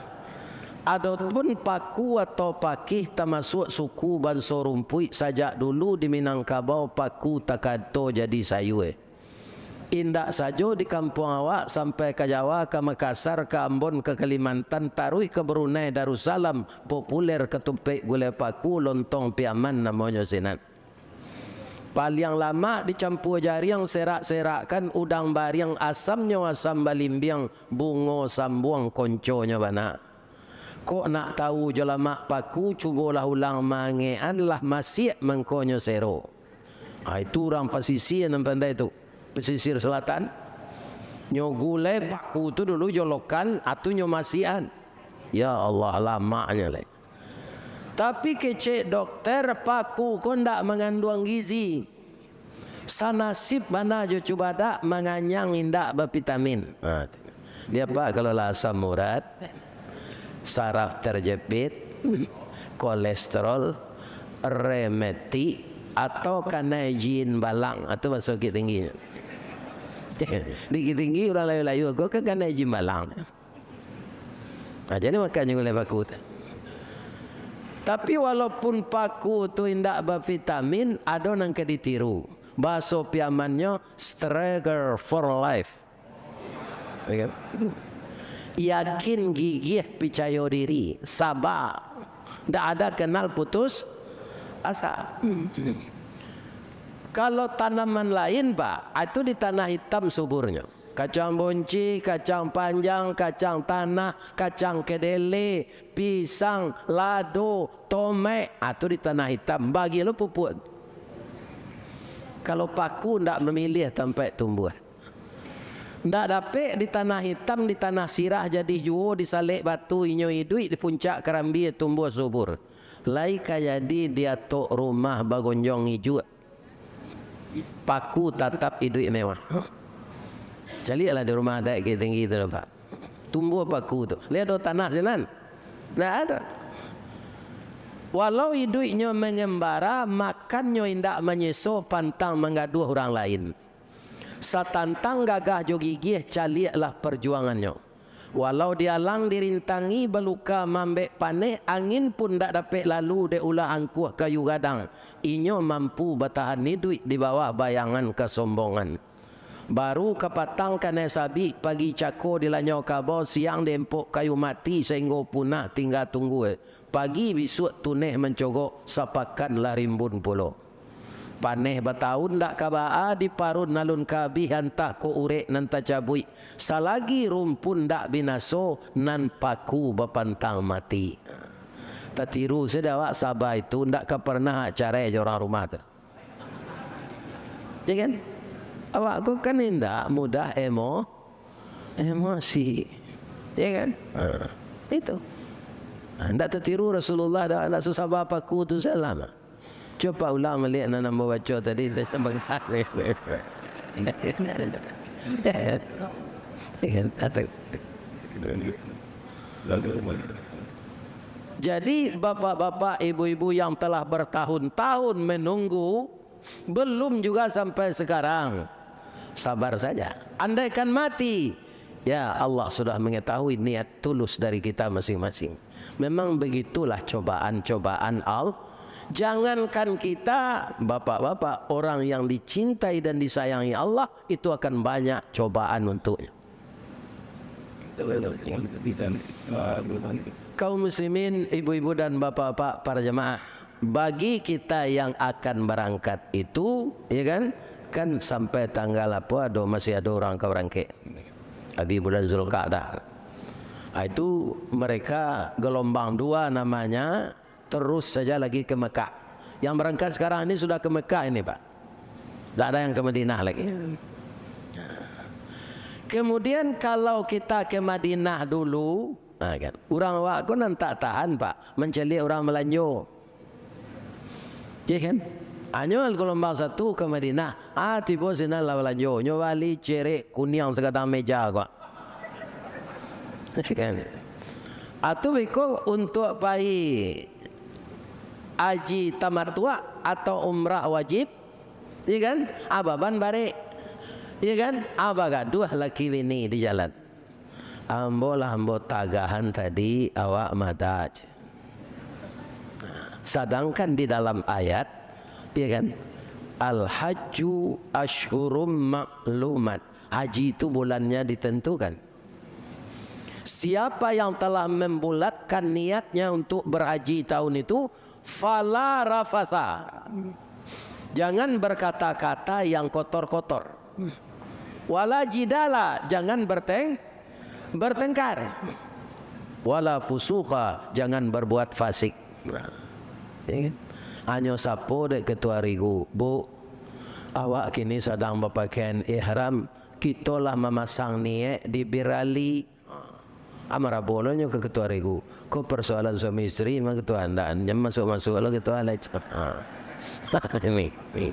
adopun paku atau pakih tamasuak suku banso rumpuik sajak dulu di Minangkabau, paku takato jadi sayua. Indak sajo di kampuang awak, sampai ka Jawa, ka Makassar, ka Ambon, ka Kalimantan, taruih ka Brunei Darussalam, populer katumpek gulai paku, lontong Piaman namonyo sinan. Paliang lamak dicampua jariang, serak-serakkan udang bariang, asamnyo asam balimbiang, bungo sambuang konconyo bana. Kok nak tahu jo lamak paku, cubolah ulang maangekan, lah masiak mangkonyo sero. Ha, itu urang pasisia nan pandai tu, pesisir selatan. Nyo gulai paku tu dulu jo lokan, atu nyo masiakan. Ya Allah, lamaknyo lai. Tapi kecek dokter, paku ko ndak manganduang gizi. Sanasib bana jo cubadak, manganyang indak bavitamin. Ha, dia, Pak, kalau lah asam urat, saraf terjepit, kolesterol, rematik, atau kanai jin balang, atau bahaso Bukittinggi. Di Bukittinggi urang layu-layu ko kan kanai jin balang. Nah, jadi makannyo gulai paku tu. Tapi walaupun paku tu indak bavitamin, ado nan ka ditiru. Bahaso Piamannyo, struggle for life. Ya kan? Yakin, gigih, picayo diri, saba. Ndak ada kenal putus asa. Kalau tanaman lain, Pak, itu di tanah itam suburnyo. Kacang bonci, kacang panjang, kacang tanah, kacang kedele, pisang, lado, tomek, ah, tu di tanah itam, bagi lo pupuk. Kalau paku ndak mamiliah tampek tumbuah. Ndak dapek di tanah itam, di tanah sirah, jadi juo di salek batu, inyo iduik di puncak karambia tumbuah subur. Lai ka jadi di atok rumah bagonjong ijuak. Paku tatap iduik mewah. Caliaklah di rumah adaik Bukittinggi tu, Pak. Tumbuah paku tu. Liek ado tanah sinan? Ndak ado. Walau iduiknyo mangembara, makannyo indak manyeso pantang manggaduah urang lain. Satantang gagah jo gigih, caliaklah parjuangannyo. Walau dialang dirintangi, baluka mambek paneh, angin pun ndak dapek lalu dek ulah angkuah kayu gadang. Inyo mampu batahan iduik di bawah bayangan kasombongan. Baru kapatang kanai sabik, pagi cako dilanyau kabau, siang diempok kayu mati sainggo punah tingga tunggua. Pagi bisuak tuneh mancogok, sapakan lah rimbun pulo. Paneh bataun ndak ka baa, diparun alun ka abih, antah kok urek nan tacabuik. Salagi rumpun ndak binaso, nan paku bapantang mati. Tatiru sajo awak, saba itu ndak ka parnah carai jo urang rumah tu. Ya kan? Awak ko kan indak mudah emo-, emosi. Ya kan? Ha. Itu. Ha, ndak tatiru Rasulullah, ndak, ndak sasaba paku tu salah. Cubo ulang baliak nan ambo baco tadi, saya sambang. Jadi, bapak-bapak, ibu-ibu yang telah bertahun-tahun menunggu, belum juga sampai sekarang, sabar saja. Andaikan mati, ya, Allah sudah mengetahui niat tulus dari kita masing-masing. Memang begitulah cobaan-cobaan Allah. Jangankan kita, bapak-bapak, orang yang dicintai dan disayangi Allah, itu akan banyak cobaan untuknya. Kaum muslimin, ibu-ibu dan bapak-bapak, para jamaah, bagi kita yang akan berangkat itu, ya kan, kan sampai tanggal apo, ado, masih ado urang ka barangkek. Abih bulan Zulkaadah. Ah, itu mereka gelombang dua namanya, terus saja lagi ke Mekah. Yang berangkat sekarang ini sudah ke Mekah ini, Pak. Tidak ada yang ke Madinah lagi. Kemudian kalau kita ke Madinah dulu, nah kan, urang awak ko nan tak tahan, Pak, mancaliak urang balanjo. Ya kan? Hanyo gelombang satu ke Madinah, ah, tibo sinan lah balanjo, nyo bali cerek kuniang sagadang meja ko. Kan? Atau beko untuak pai haji tamattu' atau umrah wajib, ya kan? Ah, baban barek, ya kan? Ah, bagaduah laki bini di jalan. Ambo lah ambo tagahan tadi, awak mada, cek. Sadangkan di dalam ayat, ya kan? Al-hajju asyhurum ma'lumat. Haji itu bulannya ditentukan. Siapa yang telah membulatkan niatnya untuk berhaji tahun itu, fala rafasa. Jangan berkata-kata yang kotor-kotor. Wala jidala, jangan berteng-, bertengkar. Wala fusuqa, jangan berbuat fasik. Ya kan? Hanyo sapo dek Ketua Rigu, "Bu, awak kini sadang bapakaian ihram, kito lah mamasang niaik di birali." Ah, marabo lo nyo ka Ketua Rigu. Ko persoalan suami isteri mah Ketua, ndak, jan masuak-masuak lo Ketua lai. Ah. Ini, ini.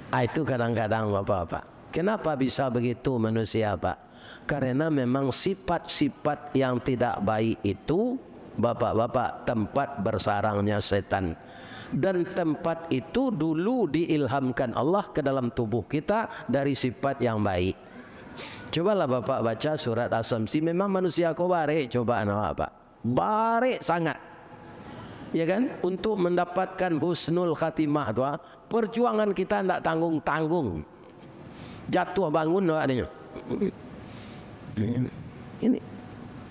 Ah, itu kadang-kadang, Bapak-bapak. Kenapa bisa begitu manusia, Pak? Karena memang sifat-sifat yang tidak baik itu, Bapak-bapak, tempat bersarangnya setan. Dan tempat itu dulu diilhamkan Allah ke dalam tubuh kita dari sifat yang baik. Cobalah Bapak baca surat Asy-Syamsi, memang manusia ko barek cobaan awak, Pak. Barek sangat. Ya kan? Untuk mendapatkan husnul khatimah tu, ah, perjuangan kita ndak tanggung-tanggung. Jatuah bangun awak ni. Ini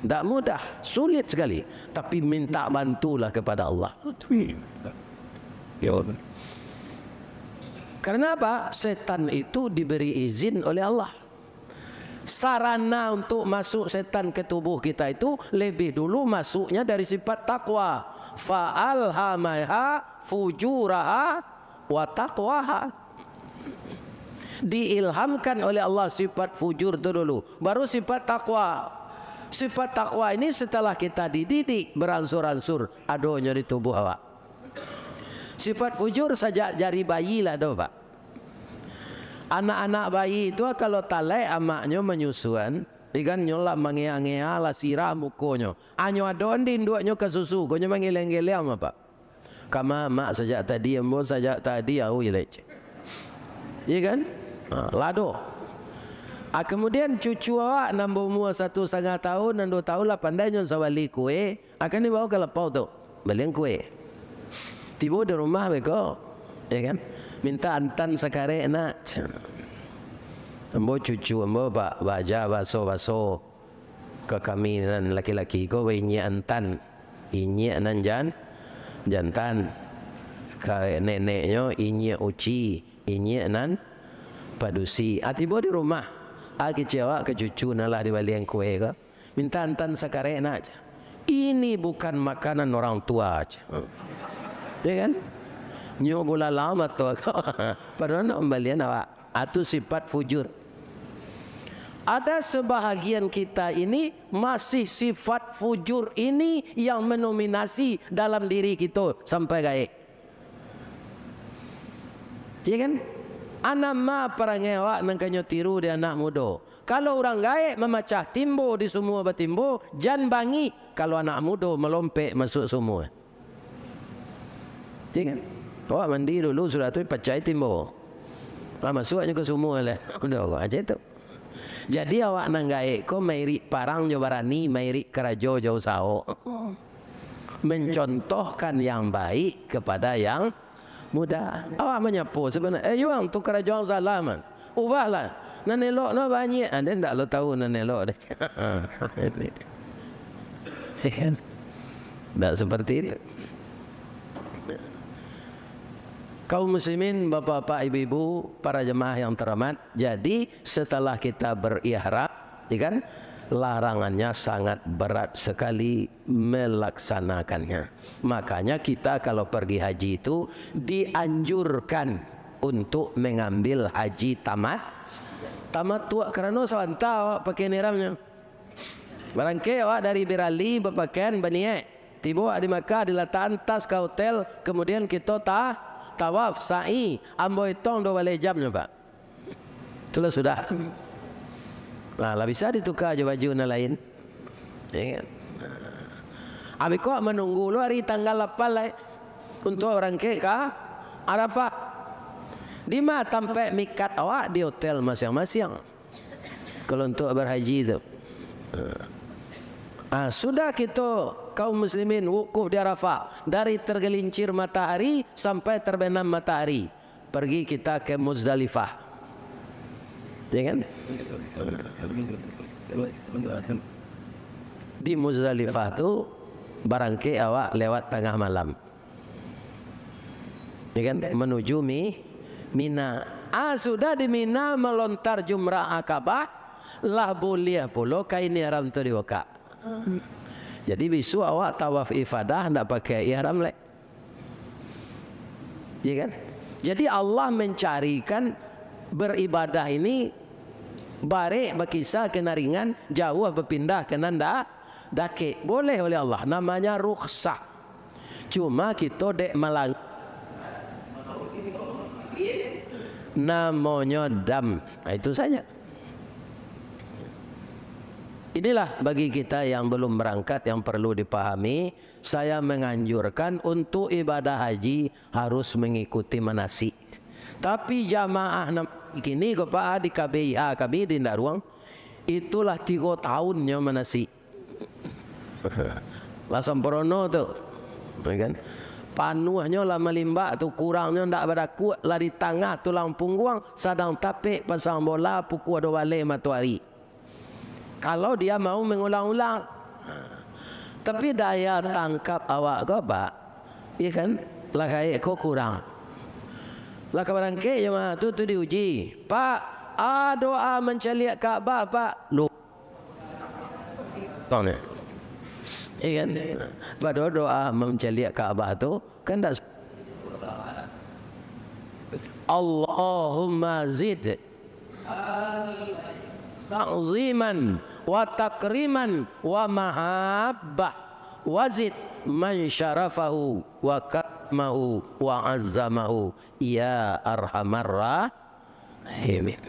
ndak mudah, sulit sekali. Tapi minta bantulah kepada Allah. Ya. Karena apa? Setan itu diberi izin oleh Allah. Sarana untuk masuk setan ke tubuh kita itu lebih dulu masuknya dari sifat takwa. Fa alhamaha fujuraha wa taqwaha. Diilhamkan oleh Allah sifat fujur tu dulu, baru sifat takwa. Sifat takwa ini setelah kita dididik beransur-ansur, adonyo di tubuh awak. Sifat fujur sajak jari bayi lah ado, Pak. Anak-anak bayi tu kalau talaik amaknyo manyusuan, ikan nyo lah mangea-ngea, lah sirah mukonyo. Anyo ado di induaknyo ka susu, konyo manggeleng-geleng, Pak. Kama mak sajak tadi, ambo sajak tadi, au je lecek. Iya kan? Ha, lado. Ah, kemudian cucu awak nan baumua satu satangah tahun, nan duo tahun lah pandai nyo sabali kue, akan dibawa ka lapau tu, balian kue. Tibo di rumah beko, ya kan? Minta antan sakarek nak. Ambo cucu ambo ba-, baaja baso-baso. Ka kami nan laki-laki ko bainyiak antan, inyiak nan jan-, jantan. Ka neneknyo inyiak uci, inyiak nan padusi. Ah, tibo di rumah, ah, kecek awak ka cucu nan lah dibalian kue ko, minta antan sakarek nak. Ini bukan makanan orang tua, cek. Ya kan? Nyo bulalang batua. Padahal nak mambalian awak. Atu sifat fujur. Ada sebahagian kita ini masih sifat fujur ini yang mendominasi dalam diri kita sampai gaek. Iyo kan? Anama parangai awak nan kanyo tiru di anak mudo. Kalau urang gaek mamacah timbo di sumua batimbo, jan bangih kalau anak mudo malompek masuak sumua. Iyo kan? Awak mandi dulu, sudah tu pacah timbo. Lah masuaknyo ka sumua lah. Udah, macam itu. Jadi, awak nan gaek ko mairik parang jo barani, mairik karajo jo usaho. Mencontohkan yang baik kepada yang muda. Awak manyapo sabananyo, "Eh, Yuang, tu karajo ang salah, man. Ubahlah. Nan elok no banyak." Ah, dia ndak lo tahu nan elok. Ndak seperti itu. Kaum muslimin, bapak-bapak, ibu-ibu, para jemaah yang terhormat, jadi setelah kita berihram, ya kan, larangannya sangat berat sekali melaksanakannya. Makanya kita kalau pergi haji itu dianjurkan untuk mengambil haji tamat, tamattu, karano sabanta awak pakai ihramnyo. Barangkek awak dari Birali bapakaian baniaik. Tibo awak di Makkah, dilatakan tas ka hotel, kemudian kito ta-, tawaf, sa'i, ambo itong duo baleh jam nyo, Pak. Itulah sudah. Nah, lah bisa dituka jo baju nan lain. Ya kan? Abih ko manunggu lo hari tanggal lapan lai untuak barangkek ka Arafah. Di ma tampek mikat awak? Di hotel masiang-masiang. Kalau untuak barhaji tu. Ah, sudah kito kaum muslimin wukuf di Arafah, dari tergelincir matahari sampai terbenam matahari, pergi kita ke Muzdalifah. Ya kan? Di Muzdalifah tu barangkek awak lewat tangah malam. Ya kan? Menuju Mi-, Mina. Ah, sudah di Mina melontar jumrah Akabah, lah buliah pulo kain ihram tu dibukak. Jadi bisuak awak tawaf ifadah ndak pakai ihram lai. Ya kan? Jadi Allah mencarikan beribadah ini barek bakisah ka nan ringan, jauah bapindah ka nan da-, dakek. Boleh oleh Allah, namanya rukhsah. Cuma kito dek malang-, namonyo dam. Nah, itu saja. Inilah bagi kita yang belum berangkat yang perlu dipahami. Saya menganjurkan untuk ibadah haji harus mengikuti manasik. Tapi jamaah nan kini ko, Pak, di K B I H kami di Ndaruang, itulah tigo tahunnyo manasik. Lah sampurno tu. Ya kan? Panuahnyo lah malimbak tu, kurangnyo ndak badakuak, lah di tangah tulang pungguang, sadang tapek pasang bola pukua duo baleh matoari. Kalau dia mau mengulang-ulang. Tapi daya tangkap awak ko, Pak, ya kan, lah gaek ko kurang. Lah ka barangkek jamaah tu, tu diuji. "Pak, a doa mancaliak Ka'bah, Pak?" Lu-, Tong ni. Iya kan? Padahal doa mancaliak Ka'bah tu kan tak s-, "Allahumma zid ta'ziman wa takriman wa mahabbah, wa zid man syarafahu wa karamahu wa azzamahu, ya arhamar rahimin."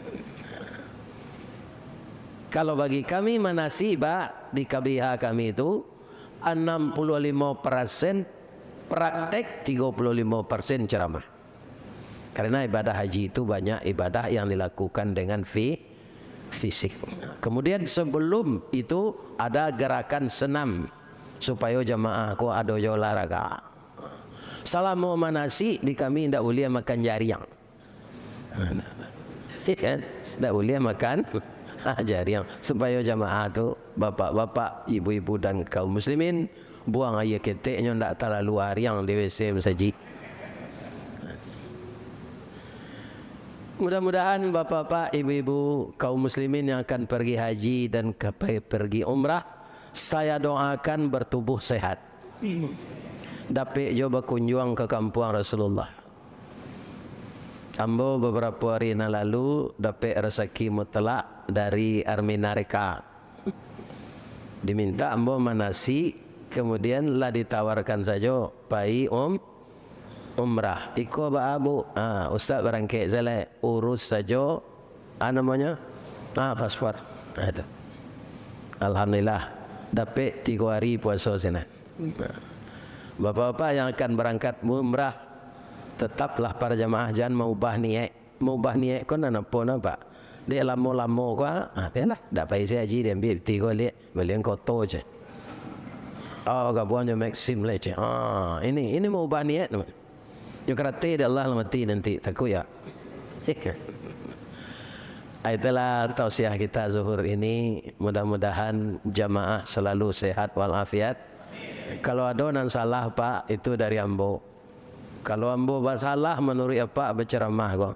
Kalau bagi kami manasik, Pak, di K B H kami tu, anam puluah limo persen praktek, tigo puluh limo persen ceramah. Karena ibadah haji itu banyak ibadah yang dilakukan dengan fi-, fisik. Kemudian sebelum itu ada gerakan senam, supayo jamaah ko ado jo olahraga. Salamo manasik di kami ndak buliah makan jariang. Kan? Ndak buliah makan jariang. Supayo jamaah tu, bapak-bapak, ibu-ibu, dan kaum muslimin, buang aia keteknyo ndak talalu ariang di W C masajik. Mudah-mudahan bapak-bapak, ibu-ibu, kaum muslimin yang akan pergi haji dan ka-, pergi umrah, saya doakan bertubuh sehat. Dapek jo bakunjuang ka kampuang Rasulullah. Ambo babarapo ari nan lalu dapek rasaki mutlak dari Arminareka. Dimintak ambo manasik, kemudian lah ditawarkan sajo pai um-, umrah. Iko baa, Bu? Ah, Ustaz barangkek sajo lai, urus sajo, ah, namonyo? Ah, paspor. Ah, itu. Alhamdulillah, dapek tigo ari puaso sinan. Bapak-bapak yang akan barangkat umrah, tetaplah para jamaah, jan maubah niaik. Maubah niaik ko nan apo nan, Pak? Dek lamo-lamo ko, ah, bialah. Dak payah isi haji, diambiak tigo liak, balian koto je. Oh, gabuang jo Maxim lai je. Ah, ini, ini maubah niaik namonyo. Nyo karate dek Allah lah mati nanti, takut ya. Ah, itulah tausiah kita zuhur ini. Mudah-mudahan jamaah selalu sehat walafiat. Kalau ado nan salah, Pak, itu dari ambo. Kalau ambo basalah manuruik apak bacaramah ko,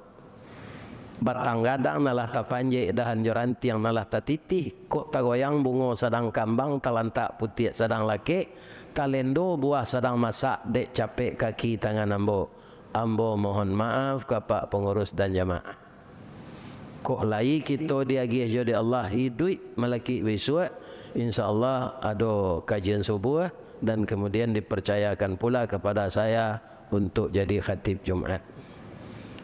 batang gadang nan lah tapanjek, dahan jo rantiang nan lah tatitih, kok tagoyang bungo sadang kambang, talantak putiak sadang lakek, talendo buah sadang masak, dek capek kaki tangan ambo. Ambo mohon maaf ka Pak Pangurus dan jamaah. Kok lai kito diagiah jo dek Allah iduik malakik bisuak, insya Allah ado kajian subuah, dan kemudian dipercayakan pula kepada saya untuk jadi khatib Jumat.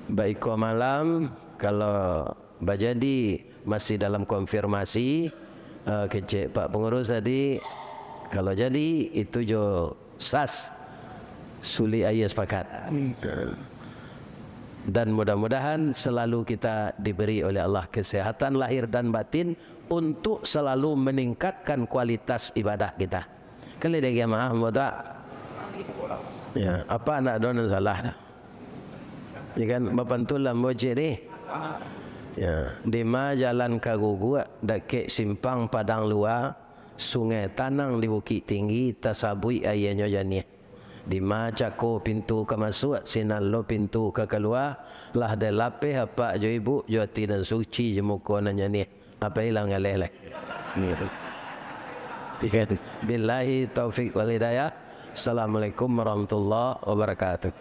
Baiko malam, kalau bajadi masih dalam konfirmasi, eh, kecek Pak Pangurus tadi, kalau jadi itu jo sas, sulik aia sepakat. Dan mudah-mudahan selalu kita diberi oleh Allah kesehatan lahir dan batin untuk selalu meningkatkan kualitas ibadah kita. Kali lagi maaf, ambo tu. Ya, apak ndak ado nan salah dah. Ya kan, bapantun lah ambo ciek ni. Ya, dima jalan ka guguak, dakek simpang Padang Lua, sungai tanang di Bukik Tinggi, tasabuik aianyo janiah. Dima cako pintu ka masuak, sinan lo pintu ka kalua, lah dilapeh apak jo ibuk, jo ati nan suci, jo muko nan janiah. Apak ilang galeh lai. Billahi taufik wal hidayah. Assalamualaikum warahmatullahi wabarakatuh.